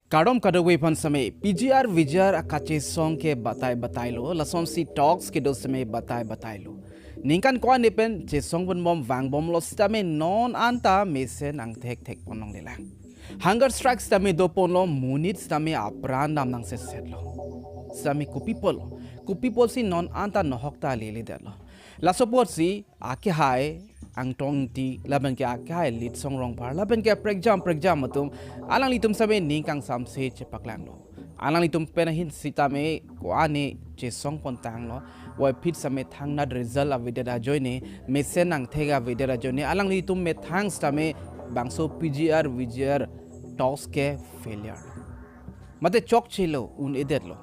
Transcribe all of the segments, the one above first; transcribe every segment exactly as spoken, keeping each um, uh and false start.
Kardom kadokave aphan sitame, P G R V G R akachesong ke batai batai lo, lasonsi talks kedo sitame batai batai lo. Ningkan ko-an pen chesong ponbom vangbomlo sitame non anta mesen angthek thek pon longlelang. Hunger strike sitame do ponlo, monit sitame apran dam nangsetset lo. Sitame kopi apotlo, kopi apotsi non anta nohok ta lele detlo. Laso apotsi akehai Angtong Ingti lapen ke akehai Litsong Rongphar lapen ke prekjam prekjam atum, alanglitum sitame ning kangsamse chepaklanglo. Alanglitum pen ahin sitame ko-an chesong pontanglo, puvoiphit sitame thangnat result avedet ajoine, mesen angthek avedet ajoine, alanglitum methang sitame bangso P G R V G R talks ke failure lo. Mate chokchelo, un-edetlo.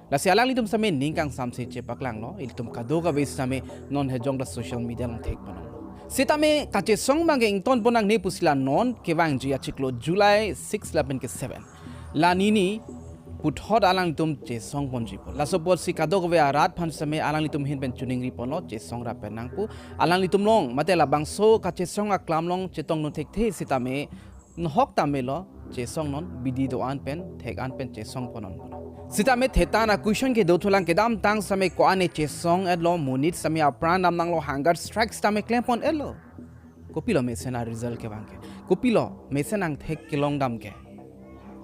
Lasi alanglitum sitame ning kangsamse chepaklanglo, ilitum kadokave sitame non hejong ta social media along thek ponlonglo. Sitame kachesong abangke ington pon nangne pusi la non kevangji achiklo July six lapen ke seven. La nini puthot alanglitum chesong ponji apot, laso apotsi kadokave arat aphan sitame alanglitum ahin pen choningri ponlo, chesong rap pen nang pu. Alanglitum along mate labangso kachesong aklam along chetongno thekthe sitame nohok ta melo, chesong non, bidi do-an pen thek-an pen chesong ponnon. Sitame theta na question kedo thulang, kedamtang sitame ko-an chesong-etlo, monit sitame apran dam nanglo, hunger strike sitame klem pon-etlo. Kopilo mesen aresult ke abangke? Kopilo mesen angthek kelong dam ke?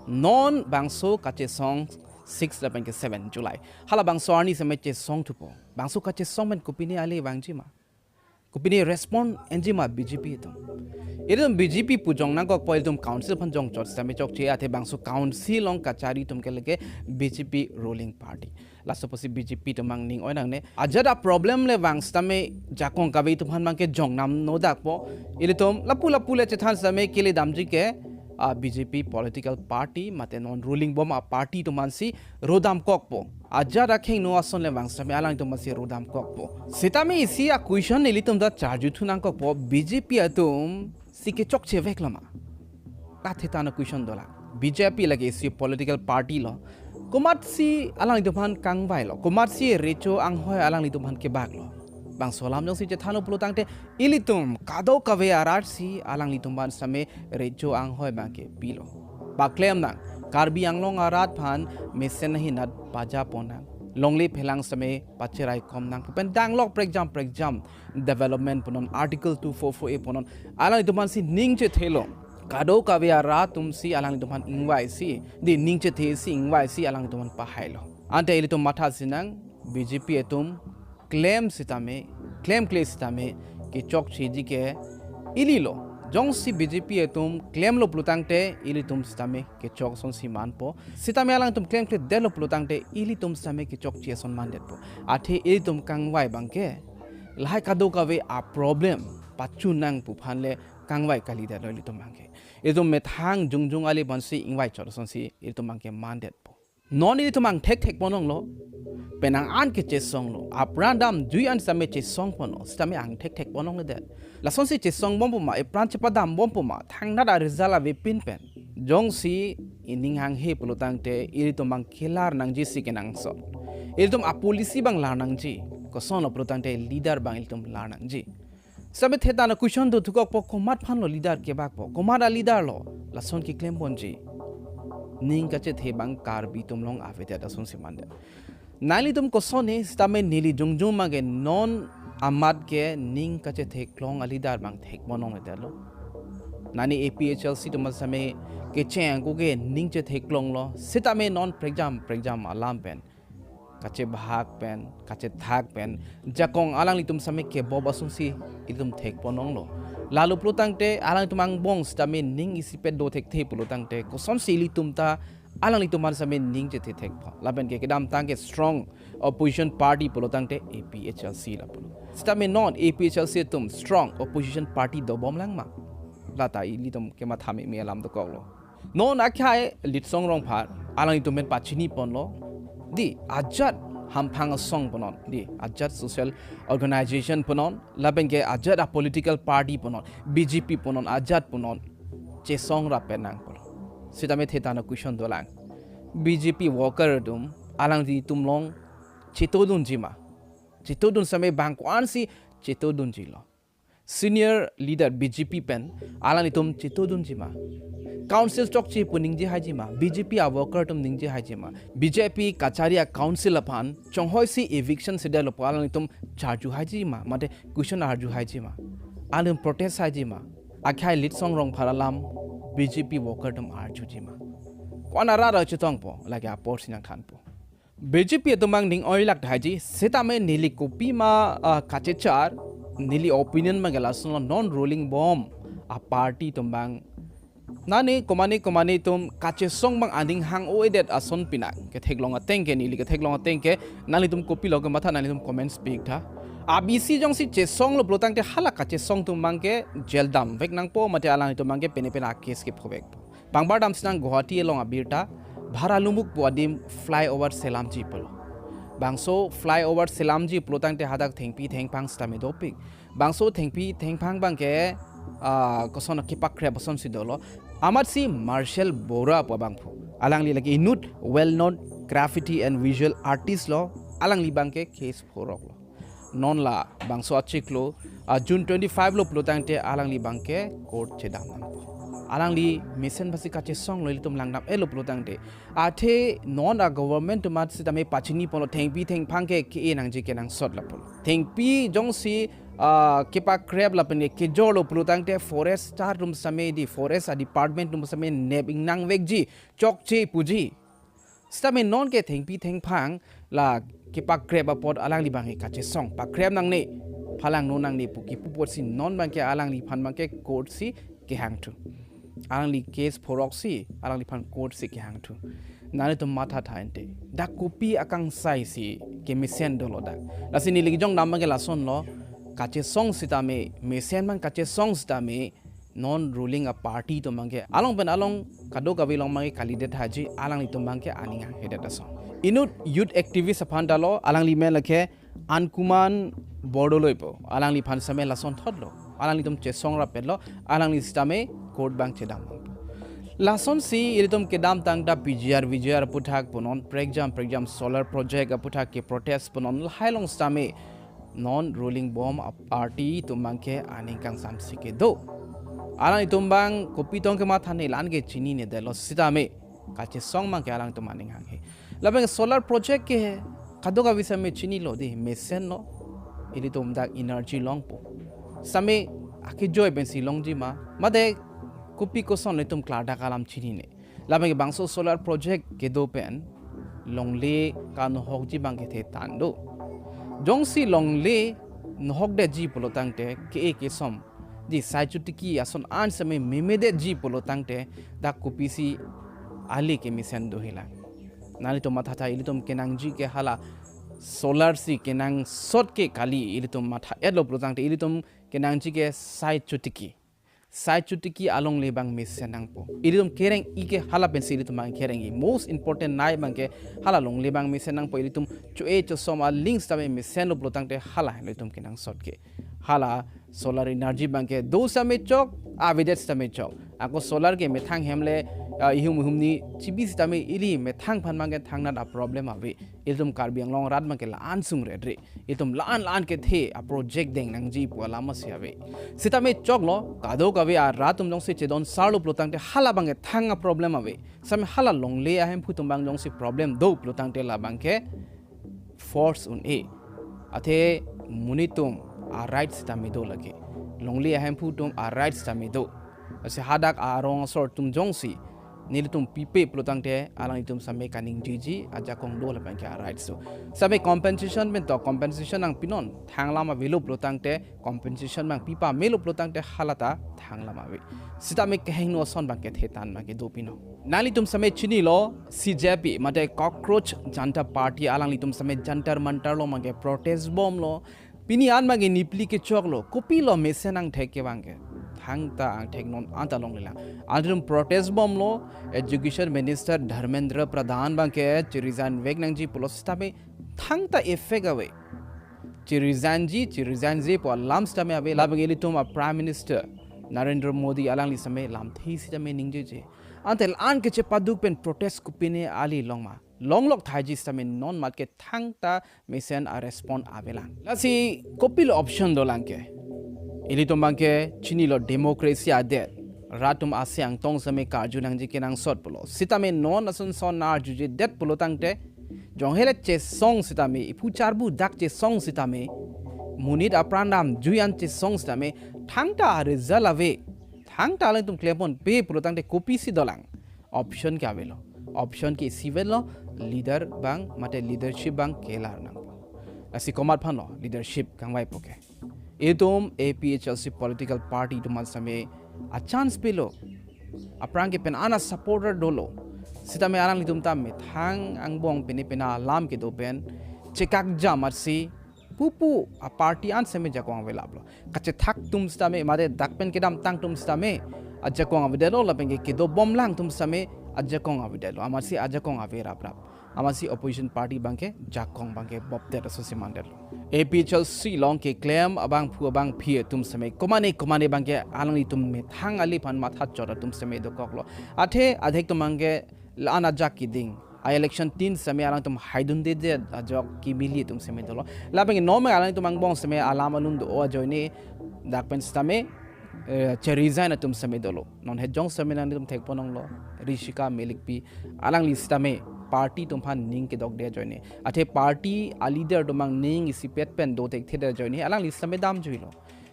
Non bangso kachesong six lapen ke seven July, halabangso arni sitame chesong thupo. Bangso kachesong pen kopine ale vangji ma? Kopine respond enji ma B J P atum? Ilitum B J P pu jong nangkokpo, ilitum council aphan jongchot sitame chokche, athe bangso council along kachari atum ke lake B J P ruling party. Laso apotsi B J P atum angning oi nangne. Ajat aproblem le vang sitame jakong kave atum aphan abangke jong nam no dakpo. Ilitum lapu lapu le chethan sitame kele damji ke, ah, B J P political party mate non ruling bom aparty atum aphansi rodam kokpo. Ajat akhengno ason le vang sitame alangtum aphansi rodam kokpo. Sitame isi a-question ilitum ta charju thu nangkokpo, B J P atum si kechokche veklo ma? La theta na question dolang. B J P lake isi political party lo. Komatsi alanglitum aphan kangvailo? Komatsi recho anghoi alanglitum aphan kebaklo? Bangso alam jongsi chethanlo pulo tangte, ilitum kadokave arat si alanglitum aphan sitame recho anghoi abangke pilo. Paklem nang, Karbi Anglong arat aphan mesen ahin nat paja pon nang, longle phelang sitame pacherai kom nang pu pen danglok prekjam prekjam development punon, Article two four four A punon, alanglitum aphansi ning chethelo. Kadokave arat atum si alanglitum aphan ingvaisi, di ning chethe si ingvaisi alanglitum aphan pahailo. Ante ilitum matha sinang, B J P atum klem sitame, klemkle sitame kechokcheji ke ili lo. Jongsi B J P atum klemlo pulo tangte ilitum sitame kechok asonsi manpo. Sitame alangtum klemkledetlo pulo tangte ilitum sitame kechokche ason mandetpo. Athe ilitum kangvai abangke lahai kadokave aproblem pachun nang pu aphan le kangvai kalidetlo ilitum abangke. Ilitum methang jongjong ale aphansi ingvaichot asonsi ilitum abangke mandetpo. Non ilitum angthek thek ponlonglo, penang an kechesonglo, apran damjui an sitame chesong ponlo, sitame angthek thek ponlongledet. Lasonsi chesong bompo ma, epran chepadam bompo ma, thangnat a-result avepin pen. Jongsi ining hanghe pulo tangte ilitum abang kelar nangji si kenangsot. Ilitum a-policy abang lar nangji. Kosonlo pulo tangte leader abang ilitum lar nangji. Sitame theta na question do thukokpo, komat aphanlo leader kebakpo, komat a-leader lo lason keklem ponji? Ning kachethe abang Karbi atum along avedet asonsi mandet. Nanglitum kosonne sitame neli jongjong abangke non amat ke ning kachethe klong a-leader abang thek ponlongledetlo. Nani A P H L C atum sitame kecheng ako ke ning chethe klonglo. Sitame non prekjam prekjam alam pen, kachebahak pen, kachethak pen, jakong alanglitum sitame kebop asonsi ilitum thek ponlonglo. Lalo pulo tangte alanglitum angbong sitame ning isipet do thekthe pulo tangte kosonsi ilitum ta alanglitum aphan sitame ning chethe thekpo? Lapen ke kedamtang ke strong opposition party pulo tangte A P H L C lapulo. Sitame non A P H L C atum strong opposition party dobom lang ma? Lata ilitum kematha meme alam dokoklo. Non akhai Litsong Rongphar alanglitum pen pachini ponlo, di ajat hamphang asong punon, di ajat social organization punon, lapen ke ajat a-political party punon, B J P punon, ajat punon, chesong rap pen nang pulo. Sitame theta na question dolang, B J P worker atum alanglitum along chetodunji ma? Chetodun sitame bang ko-ansi chetodunjilo? senior leader B J P pen alanglitum chetudunji ma? Council chokche pu ningje haiji ma? B J P a worker atum ningje haiji ma? B J P kachari a council aphan chonghoi si eviction sedetlo pu alanglitum charju haiji ma? Mate question arju haiji ma? Alanglitum protest haiji ma? Akhai Litsong Rongphar alam B J P worker atum arjuji ma? Ko-an arat chetongpo, lake apor si nangthanpo. B J P atum abang ning oilak thaiji, sitame neli kopima, ah, kachechar, neli opinion abang ke lasonlo, non ruling bom a party atum abang, nani komane komane atum kachesong abang aning hang-o-edet ason pinak ketheklong ateng ke, neli ketheklong ateng ke, nanglitum kopilo kematha, nanglitum comments pi-ik tha. A B C jongsi chesonglo pulotangte hala kachesong atum abang ke jail damvek nangpo, mate alanglitum abang ke pene pene a case kephovekpo. Pangbar damsinang Guwahati along abirta Bhara Lumbuk pu adim flyover selamji pulo. Bangso flyover selamji pulotangte hadak thengpi thengphang sitame dopik. Bangso thengpi thengphang abang ke, ah, koson kepakrep asonsi dolo. Amatsi Marshal Bora pu abangphu, alangli lake inut well known graffiti and visual artist lo, alangli abang ke case phoroklo. Non la bangso achiklo, ah, June twenty-five lo pulotangte alangli abang ke court chedam nangpo. Alangli mesen basi kachesonglo, ilitum langdam-etlo pulotangte, athe non a government atum sitame pachini ponlo, thengpi thengphang ke ke-e nangji kenangsot lapulo. Thengpi jongsi, ah, kepakrep lapen ke kejorlo pulotangte forest atum sitame, di forest a department atum sitame nep ingnangvekji, chokche puji. Sitame non ke thengpi thengphang la kepakrep apot alangli abang ke kachesong, pakrep nangne, phalangno nangne pu kipu apotsi non abang ke alangliphan abang ke court si kehangthu. Alangli case phoroksi, alangliphan court si kehangthu. Nanglitum mathatha ante, dak kopi akangsai si kemesen dolo dak? Lasi neli kejongdam abang ke lasonlo, kachesong sitame, mesen abang kachesong sitame, non ruling a party atum abang ke along pen along kadokave along abang ke kalidet haji, alanglitum abang ke aning hang-edet ason. Inut youth activist aphan ta lo, alangli men lake Ankuman Bordoloi pu, alangliphan sitame lasonthotlo, alanglitum chesong rapetlo, alangli sitame court abang chedam nangpo. Lasonsi ilitum kedamtang ta P G R V G R aputhak punon, prekjam prekjam solar project aputhak keprotest punon, lahai along sitame non ruling bom a party atum abang ke aning kangsamsi kedo. Alanglitum abang kopi tong kematha ne, la-an ke chininedetlo sitame kachesong abang ke alangtum aning hang-e. Lapen solar project ke kadokave sitame chinilo, di mesenlo, ilitum dak energy longpo. Sitame akejoi pensi longji ma, mate kopi koson ilitum klardak alam chinine? Lapen ke bangso solar project kedo pen longle kanohokji abang kethe tando. Jongsi longle nohokdetji pulotangte, ke-e kesom, di sai chotiki ason an sitame memedetji pulotangte, dak kopisi ale kemesen do hilang? Nanglitum mathatha, ilitum kenangji ke hala solar si kenangsot ke kali, ilitum matha-etlo pulotangte, ilitum kenangji ke sai chotiki. Sai chotiki alongle abang mesen nangpo. Ilitum kereng-i ke hala pensi ilitum abang kereng-i. Most important nai abang ke hala longle abang mesen nangpo. Ilitum cho-e chosom aling sitame mesenlo pulotangte hala ilitum kenangsot ke. Hala solar energy abang ke do sitame chok, avedet sitame chok. Ako solar ke methang hem le, ah, ihum ihumni chibi sitame ili methang aphan abang ke thangnat a problem ave. Ilitum Karbi Anglong arat abang ke la-an sungredre. Ilitum la-an la-an kethe a project deng nangji pu alam si ave. Sitame choklo, kadokave arat atum jongsi chedon sarlo pulotangte hala abang ke thang a problem ave. Sitame hala longle ahemphu atum abang jongsi problem do pulotangte la abang ke force un-e. Athe monit atum a right sitame do lake. Longle ahemphu atum a right sitame do. Lasi hadak arong asor atum jongsi nelitum pipe pulotangte alanglitum sitame kaningjiji ajakong do lapen ke a right so. Sitame compensation pen to, compensation nangpinon, thanglam avelo pulotangte, compensation abang pipamelo pulotangte hala ta thanglam ave. Sitame kehingno ason abang kethe tan abang ke dopinong. Nanglitum sitame chinilo, C J P mate Cockroach Janta Party alanglitum sitame Jantar Mantar along abang ke protest bomlo. Pini an abang ke nipli kechoklo, kopilo mesen angthek ke abang ke? Thangta angthek non anta longlelang. Anta ilitum protest bomlo, Education Minister Dharmendra Pradhan abang ke chi-resign vek nangji pulo sitame thangta effect ave. Chi-resign ji, chi-resign ji pu alam sitame ave. Lapen ke ilitum a Prime Minister Narendra Modi alangli sitame lamthe sitame ningjeje. Anta la-an kechepaduk pen protest kopine ali longma? Longlok thaiji sitame non mat ke thangta mesen a respond avelang. Lasi kopilo option dolang ke? Ilitum abangke chinilo democracy adet. Rat atum ase angtong sitame karju nangji kenangsot pulo. Sitame non ason son arjujedet pulo tangte. Jong hele chesong sitame, iphu charbu dak chesong sitame, monit apran damjui an chesong sitame, thangta result ave, thangta alangtum klemponpe pulo tangte kopisi dolang. Option ke avelo. Option ke isi avelo, leader abang, mate leadership abang kelar nangpo. Lasi komat aphanlo leadership kangvaipo ke. Itum A P H L C political party atum an sitame a chance pilo. Aphrang ke pen ana supporter dolo. Sitame alanglitum ta methang angbong pine pina alam kedo pen chekak jam arsi pupu a party an sitame ajakong avelaplo. Kachethak atum sitame mate dak pen kedamtang atum sitame ajakong avedetlo, lapen ke kedobomlang atum sitame ajakong avedetlo. Amatsi ajakong ave raprap. Amatsi opposition party abangke jakong abangke bopdet aso si mandetlo. A P H L C along keklem abangphu abangphi atum sitame komane komane abangke alanglitum methang aliphan matha chot atum sitame dokoklo. Athe adhek atum abangke la-an ajak keding a election tin sitame alangtum haidundedet ajok kimili atum sitame dolo. Lapen ke non alangtum angbong sitame alam alun do ajoine dak pen sitame eh, che-resign atum sitame dolo. Non het jong sitame nangtum thekponlonglo, Rishika Melekpi, alangli sitame party atum aphan ning kedokde ajoine, athe party a leader atum abang ning isipet pen do thekthedet ajoine alangli sitame damjuilo.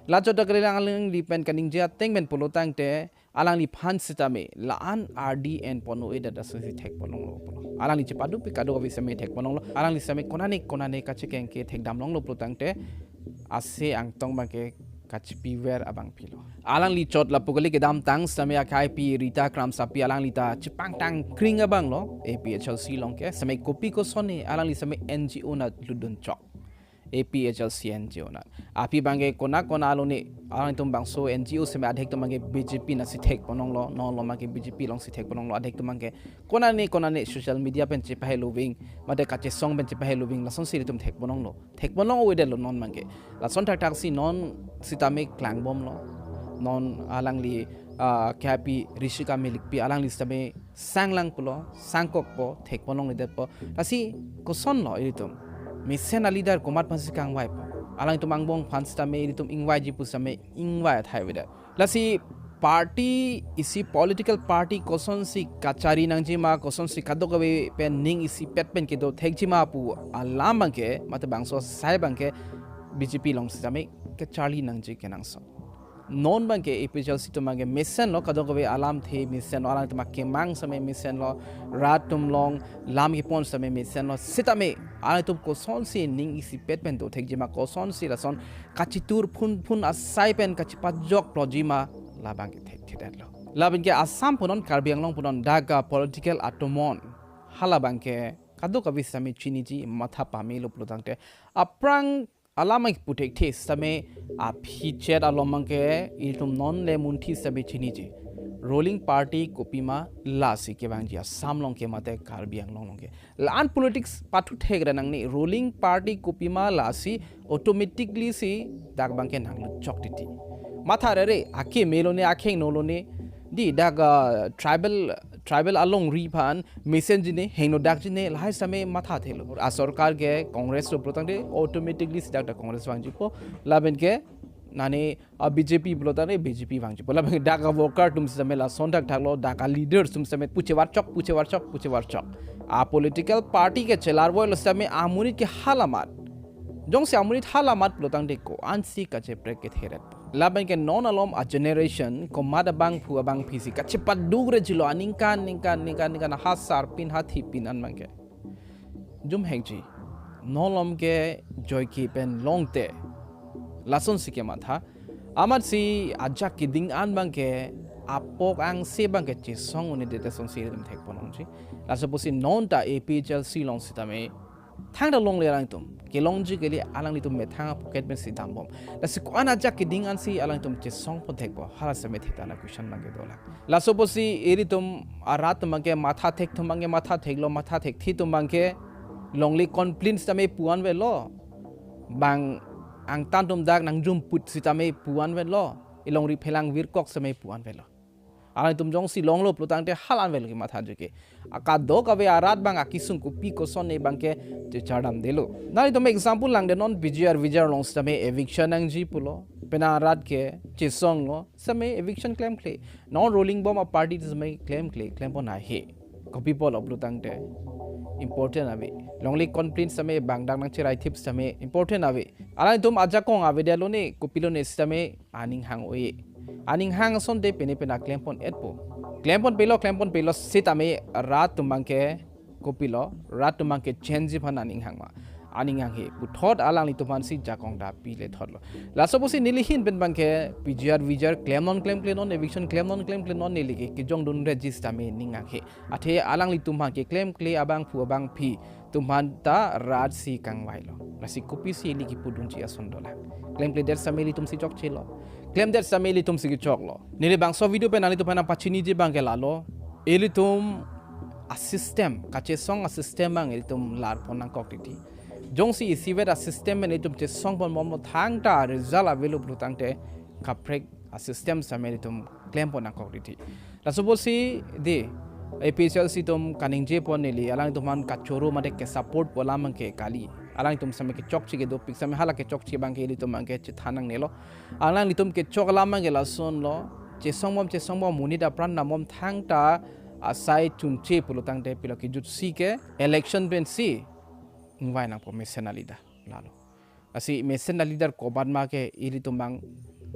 Lachot ta kali alangli pen kaningje ateng pen pulo tangte alangliphan sitame la-an ardi enpon-oedet aso si thekponlonglo pulo. Alangli chepaduk pi kadokave sitame thekponlonglo. Alangli sitame konane konane kachekeng ke thekdamlonglo pulo tangte ase angtong abangke kachipiver abangphilo. Alangli chot lapu kali, kedamtang sitame akhai pi Rita Kramsapi alangli ta chepangtang kring abanglo A P H L C along ke. Sitame kopi kosonne alangli sitame N G O nat lutdun chok. A P H L C N G O nat. Aphi abangke kona kona alone alangtum bangso N G O sitame adhek atum abangke B J P nat si thekponlonglo, nonlo abangke B J P along si thekponlonglo, adhek atum abangke konane konane social media pen chepahelo ving, mate kachesong pen chepahelo ving, lason si ilitum thekponlonglo. Thekponlong-oedetlo non abangke. Lason thakthak si non sitame klangbomlo. Non alangli, ah, akhai pi Rishika Melekpi alangli sitame sanglang pulo, sangkokpo, thekponlongledetpo. Lasi kosonlo ilitum? Mesen a leader komat aphan si kangvaipo? Alangtum angbong aphan sitame ilitum ingvaiji pu sitame ingvai athai avedet. Lasi party isi political party kosonsi kachari nangjima, kosonsi kadokave pen ning isipet pen kedo thekjima pu alam abangke, mate bangso asai abangke B J P along sitame kacharli nangji kenangsot. Non abangke A P H L C atum abangke mesenlo, kadokave alamthe mesenlo, alangtum akemang sitame mesenlo, rat atum along lam kepon sitame mesenlo, sitame alangtum kosonsi ning isipet pen do thekjima, kosonsi lason kachitur phunphun asai pen kachipajok plojima, labangke thekthedetlo. Lapen ke Assam punon, Karbi Anglong punon, dak a political atomon, halabangke kadokave sitame chiniji, matha pamelo pulo tangte aphrang alam abang puthekthe sitame aphi chet along abangke ilitum non le munthi sitame chiniji. Ruling party kopima lasi kevangji, Assam along ke mate Karbi Anglong along ke. La-an politics pathu thekra nangne, ruling party kopima lasi automatically si dak abangke nangluchok titi. Matha rere, akeme lone, akhengno lone, di dak, ah, tribal, tribal alongri aphan mesenjine, hengnodakjine, lahai sitame mathathelo. Asorkar ke Congress lo pulo tangte automatically si dak dak Congress vangjipo, lapen ke nane a B J P pulo tangte B J P vangjipo. Lapen dak a worker atum sitame lason thakthaklo, dak a leaders atum sitame puchevarchok, puchevarchok, puchevarchok. A political party ke chelarvoilo sitame amonit ke halamat. Jongsi amonit halamat pulo tangte ko-ansi kacheprek ketheret. Lapen ke non alom a generation komat abangphu abangphi si kachepadukrejilo aningkan, ningkan, ningkan, ningkan, hasar pin, hathi pin an abangke. Jumhekji. Non alom ke joike pen longte lasonsi kematha. Amatsi ajak keding an abangke apok angse abangke chesong un-edet asonsi ilitum thekponlongji. Laso pusi non ta A P H L C along sitame thangta longle alangtum. Kelongji kali, alanglitum methang a pocket pensi dambom. Lasi ko-an ajak keding ansi alangtum chesongpon thekpo, hala sitame thekthana question abangke dolang. Laso pusi ilitum arat atum abangke matha thek atum abangke matha theklo, matha thekthi atum abangke longle complain sitame pu-an avelo. Bang angtan atum dak nangjumput sitame pu-an avelo. Ilongri phelang virkok sitame pu-an avelo. Alangtum jongsi longlo pulo tangte hal-an avelo kematha joike. Kadokave arat abang akesung kopi kosonne abangke chechardamdelo. Nanglitum example langde, non B G R V G R along sitame eviction nangji pulo. Penang arat ke chesonglo, sitame eviction klemkle. Non ruling bom a party sitame klemkle, klempon ahe. Kopi pulo pulo tangte important ave. Longle complaint sitame bangdak nangcheraithip sitame important ave. Alangtum ajakong avedetlo ne, kopilo ne sitame aning hang-o-e. Aning hang asonte pene pene klempon etpo. Klempon pelo, klempon pelo sitame rat atum abangke kopilo, rat atum abangke change aphan aning hang ma. Aning hanghe. Puthot alanglitum aphansi jakong ta pile thotlo. Laso pusi neli ahin pen abangke P G R V G R klemnon klemklenon, eviction klemnon klemklenon neli ke kejongdun register me ning hanghe. Athe alanglitum aphan keklemkle abangphu abangphi atum aphan ta rat si kangvailo. Lasi kopisi ili kipudunji ason dolang. Klemkledet sitame ilitumsi chokchelo. Klemdet sitame ilitumsi kechoklo. Neli bangso video pen nanglitum aphan nangpachiniji abangke lalo. Ilitum a system, kachesong a system abang ilitum larpon nangkok titi. Jongsi isivet a system pen ilitum chesongpon bomlo, thangta result avelo pulo tangte kaprek a system sitame ilitum klempon nangkok titi. Laso pusi de A P H L C atum kaningjepon neli, alangtum aphan kachoro mate kesupportpo alam abangke kali. Alangtum sitame kechokche kedopik sitame, hala kechokche abangke ilitum abangke chethan nangnelo. Alanglitum kechok alam abangke lasonlo. Chesong bom, chesong bom, monit apran dam bom thangta asai chunche pulo tangte pilo, kejutsi ke election pensi ingvai nangpo mesen a leader lalo. Lasi mesen a leader komat ma ke ilitum abang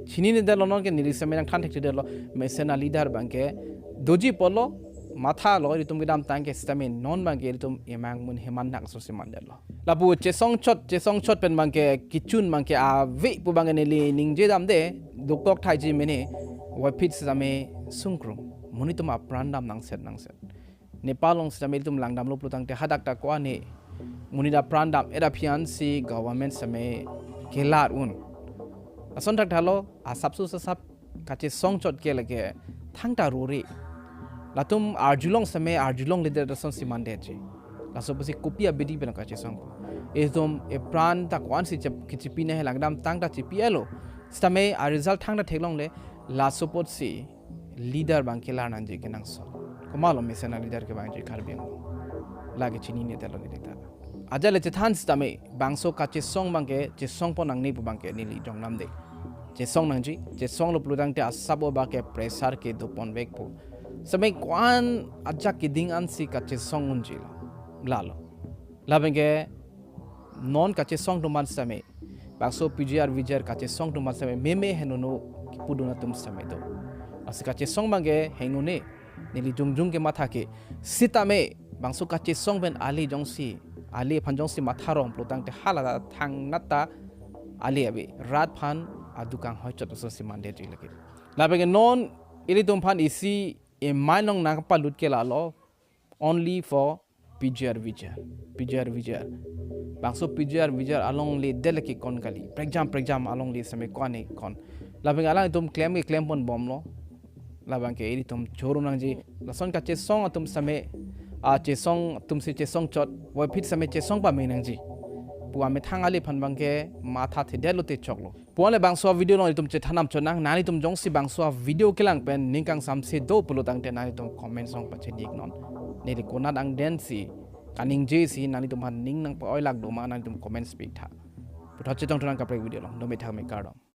chininedetlo, non ke neli sitame nangthan thekthedetlo, mesen a leader abangke doji pulo, mathalo, ilitum kedamtang ke sitame non abangke ilitum emang mun heman nak so si mandetlo. Lapu chesong chot, chesong chot pen abangke kechun abangke ave pu abangke neli ningje damde, dokok thaiji mene, wapit sitame sungkrung. Monit atum apran dam nangset nangset. Nepal along sitame ilitum langdamlo pulo tangte hadak ta ko-an ne monit apran dam-et aphi ansi government sitame kelar un. Lason thakthalo, asapso asap kachesong chot ke lake thangta rore. Latum arjulong sitame arjulongledet asonsi mandetji. Laso pusi kopi abidi pen kachesongpo. Ilitum epran ta ko-ansi chep-, kechepi ne he, langdamtang ta chepi-etlo. Sitame a result thangta theklongle, laso apotsi leader abang kelar nangji kenangsot. Komatlo mesen a leader ke abangji Karbi Anglong? Lake chininedetlo neli ta. Ajat le chethan sitame bangso kachesong abangke chesongpon nangne pu abangke neli jong namde. Chesong nangji, chesonglo pulo tangte asap o abangke pressure ke doponvekpo. Sitame ko-an ajak keding ansi kachesong unjilo. Lalo. Labangke non kachesong atum aphan sitame, bangso P G R V G R kachesong atum aphan sitame meme henono kipudun atum sitame do. Lasi kachesong abangke henono neli jongjong kematha ke, sitame bangso kachesong pen ale jongsi, ale aphan jongsi matha rong pulo tangte hala thangnat ta ale ave, rat aphan aduk kanghoi chot asonsi mandetji lake. Labangke non ilitum aphan isi emai along nangpalut ke lalo, only for P G R V G R, P G R V G R. Bangso P G R V G R alongle det lake kon kali. Prekjam prekjam alongle sitame ko-an ne kon. Labang alangtum klem ke klempon bomlo. Labangke ilitum chorum nangji. Lason kachesong atum sitame, a chesong atumsi chesong chot, wapit sitame chesong pame nangji pu amethang ale aphan abangke matha thedetlo te choklo. Puan le bangso a video along itum chethan nam chonang, nanglitum jongsi bangso a video kelang pen ning kangsamse do pulo tangte nanglitum comment along pachini iknon. Neli konat angdensi kaningjesi nanglitum aphan ning nangpa-oilak doma nanglitum comment pi tha. Puthot chetongthu nang kaprek video along, dome thakme kardom.